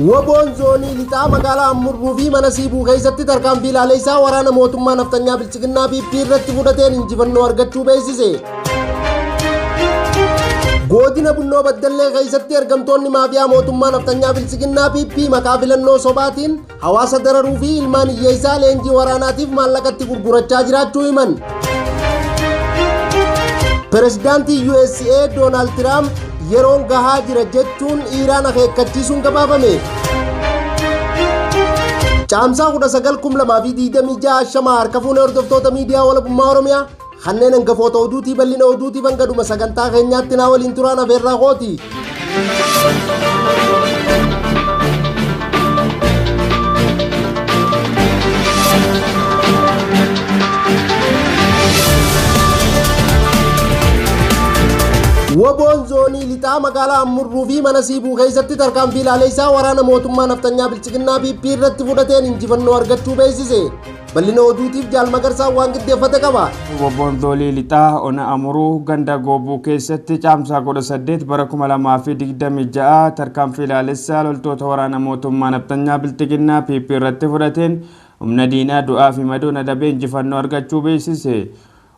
WBOn zoonii lixaa magaalaa Ammurruu fi mana Siibuu keessatti tarkaanfii ilaaleessaa waraana mootummaa naftanyaa Bilchiginnaa PP irratti fudhateen injifannoo argachuu beeksise. Godina Bunnoo Baddallee keessatti ergamtoonni maafiyaa mootummaa naftanyaa Bilchiginnaa PP maqaa filannoo sobaatiin hawaasa dararuu fi ilmaan hiyyeessaa leenjii waraanaatiif maallaqatti gurgurachaa jiraachuu himan. Pirezidaantii USA Doonaald Tiraamp yeroon gahaa jira jechuun Iiraan akeekkachiisuun gabaafame. Caamsaa 19,2026 shamaa harka fuunee hordoftoota miidiyaa walabummaa Oromiyaa kanneen hangafoota oduutii bal'ina oduutii hanga dhuma sagantaa keenyaatti naa waliin turaan afeerraa kooti. WBOn zoonii lixaa magaalaa Ammurruu fi mana Siibuu keessatti tarkaanfii ilaaleessaa waraana mootummaa naftanyaa Bilchiginnaa PP irratti fudhateen injifannoo argachuu beeksise. Bal'ina oduutiif Jaal Magarsaan waan qindeeffate qaba. WBOn zoonii lixaa ona Amuruu ganda Goobuu keessatti caamsaa 18 bara 2026 tarkaanfii ilaalessaa loltoota waraana mootummaa naftanyaa Bilchiginnaa PP irratti fudhateen humna diinaa du'aa fi madoon adabee injifannoo argachuu beeksise.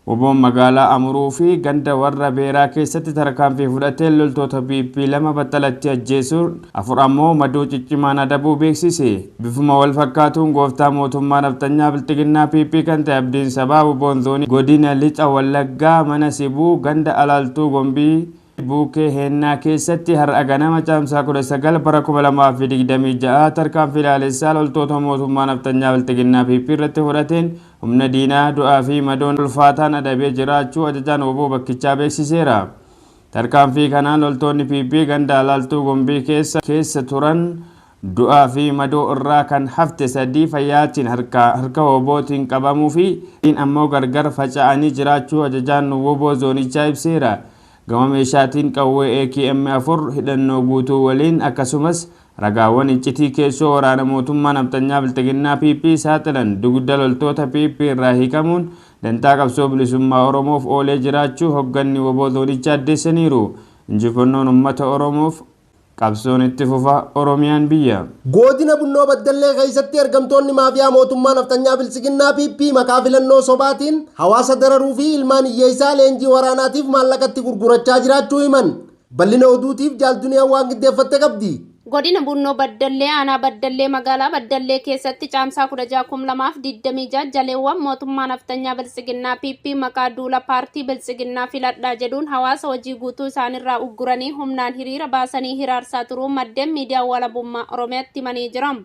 WBOn magaalaa Amuruu fi ganda warra Beeraa keessatti tarkaanfii fudhateen loltoota PP 2 battalatti ajjeesuun 4 ammoo madoo ciccimaan adabuu beeksise. Bifuma wal fakkaatuun gooftaa mootummaa naftanyaa Bilxiginnaa PP kan ta'e Abdiin Sabaa WBOn zoonii godina Lixa Wallaggaa mana Sibuu ganda Alaaltuu Gombii Buukee Heennaa keessatti har'a ganama caamsaa 19 bara 2026 tarkaanfii ilaalessaa loltoota mootummaa naftanyaa Bilxiginnaa PP irratti fudhateen humna diinaa du'aa fi madoon ulfaataan adabee jiraachuu ajajaan WBO bakkichaa beeksiseera. Tarkaanfii kanaan loltoonni PP ganda Alaaltuu Gombii keessa turan du'aa fi madoo irraa kan hafte 3 fayyaatiin harka WBOtiin qabamuu fi ammoo gargar faca'anii jiraachuu ajajaan WBO zoonichaa ibseera. Gama meeshaatiin qawwee AKM 4 hidhannoo guutuu waliin akkasumas ragaawwan iccitii keessoo waraana mootummaa naftanyaa Bilxiginnaa PP saaxilan dugda loltoota PP irraa hiikamuun dantaa qabsoo bilisummaa Oromoof oolee jiraachuu hogganni WBO zoonichaa addeessaniiru. Injifannoon uummata Oromoof qabsoon itti fufa Oromiyaan biyya. Godina Bunnoo Baddallee keessatti ergamtoonni maafiyaa mootummaa naftanyaa Bilchiginnaa PP maqaa filannoo sobaatiin hawaasa dararuu fi ilmaan hiyyeessaa leenjii waraanaatiif maallaqatti gurgurachaa jiraachuu himan. Bal'ina oduutiif Jaal Duniyaan waan qindeeffatte qabdi. Godina Bunnoo Baddallee aanaa Baddallee magaalaa Baddallee keessatti caamsaa 16,2026 jaleewwan mootummaa naftanyaa Bilxiginnaa PP maqaa duula paartii Bilxiginnaa filadhaa jedhuun hawaasa hojii guutuu isaanirraa ugguranii humnaan hiriira baasanii hiraarsaa turuu maddeen miidiyaa walabummaa Oromiyaatti himanii jiran.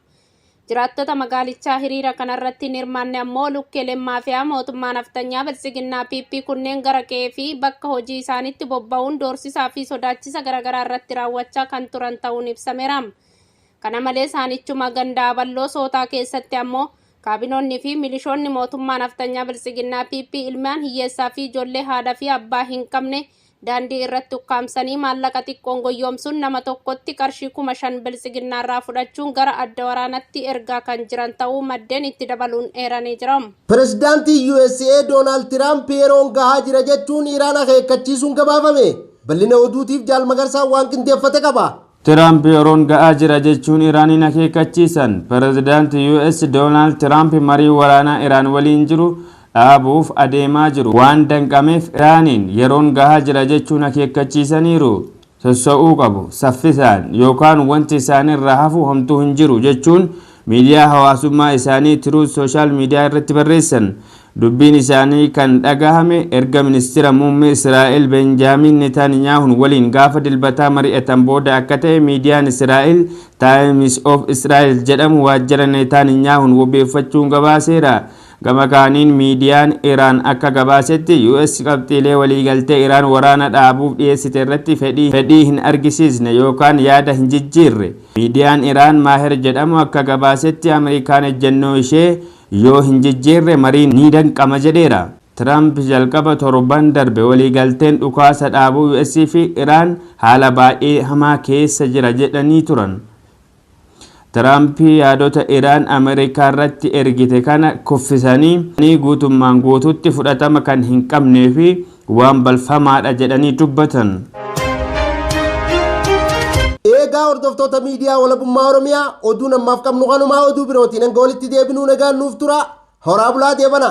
Jiraattota magaalichaa hiriira kanarratti hin hirmaanne ammoo lukkeeleen maafiyaa mootummaa naftanyaa Bilxiginnaa PP kunneen gara qe'ee fi bakka hojii isaaniitti bobba'uun doorsisaa fi sodaachisa garaagaraa irratti raawwachaa kan turan ta'uun ibsameera. Kana malees aanichuma ganda Aballoo Sootaa keessatti ammoo kaabinoonni fi milishoonni mootummaa naftanyaa Bilxiginnaa PP ilmaan hiyyeessaa fi ijoollee haadha fi abbaa hin qabne daandii irratti ukkaamsanii maallaqa xiqqoon goyyoomsuun nama tokkotti qarshii 5,000 Bilxiginnaarraa fudhachuun gara adda waraanatti ergaa kan jiran ta'uu maddeen itti dabaluun eeranii jiru. Pirezidaantii USA Doonaald Tiraamp yeroon gahaa jira jechuun Iiraan akeekkachiisuun gabaafame. Bal'ina oduutiif Jaal Magarsaan waan qindeeffate qaba. Tiraamp yeroon ga'aa jira jechuun Iraaniin akeekkachiisan. Pirezidaantii US Doonaald Tiraamp marii waraanaa Iraan waliin jiru dhaabuuf adeemaa jiru waan danqameef Iraaniin yeroon gahaa jira jechuun akeekkachiisaniiru. Sossa'uu qabu saffisaan yookaan wanti isaanirraa hafu homtuu hin jiru jechuun miidiyaa hawaasummaa isaanii Truth Social Media irratti barreessan. Dubbiin isaanii kan dhagahame erga ministeera muummee Israa'el Benjaamin Netanyahuun waliin gaafa dilbataa mari'atan booda akka ta'e miidiyaan Israa'el Times of Israel jedhamu waajjira Netanyahuun wabeeffachuun gabaaseera. Gama kaaniin miidiyaan Iraan akka gabaasetti US qabxiilee waliigaltee Iraan waraana dhaabuuf dhiyeessite irratti fedhii hin argisiisne yookaan yaada hin jijjiirre. Miidiyaan Iraan Maaher jedhamu akka gabaasetti Ameerikaan ejjennoo ishee yoo hin jijjiirre mariin ni danqama jedheera. Tiraamp jalqaba torban darbe waliigalteen dhukaasa dhaabuu US fi Iraan haala baay'ee hamaa keessa jira jedhanii turan. Tiraamp yaadota Iraan Ameerikaa irratti ergite kana kuffisanii guutummaan guututti fudhatama kan hin qabnee fi waan balfamaadha jedhanii dubbatan. Eega Egaa hordoftoota miidiyaa walabummaa Oromiyaa, oduun ammaaf qabnu kanumaa. Oduu birootiin hanga walitti deebinuu nagaan nuuf tura. Horaa bulaa, deebana.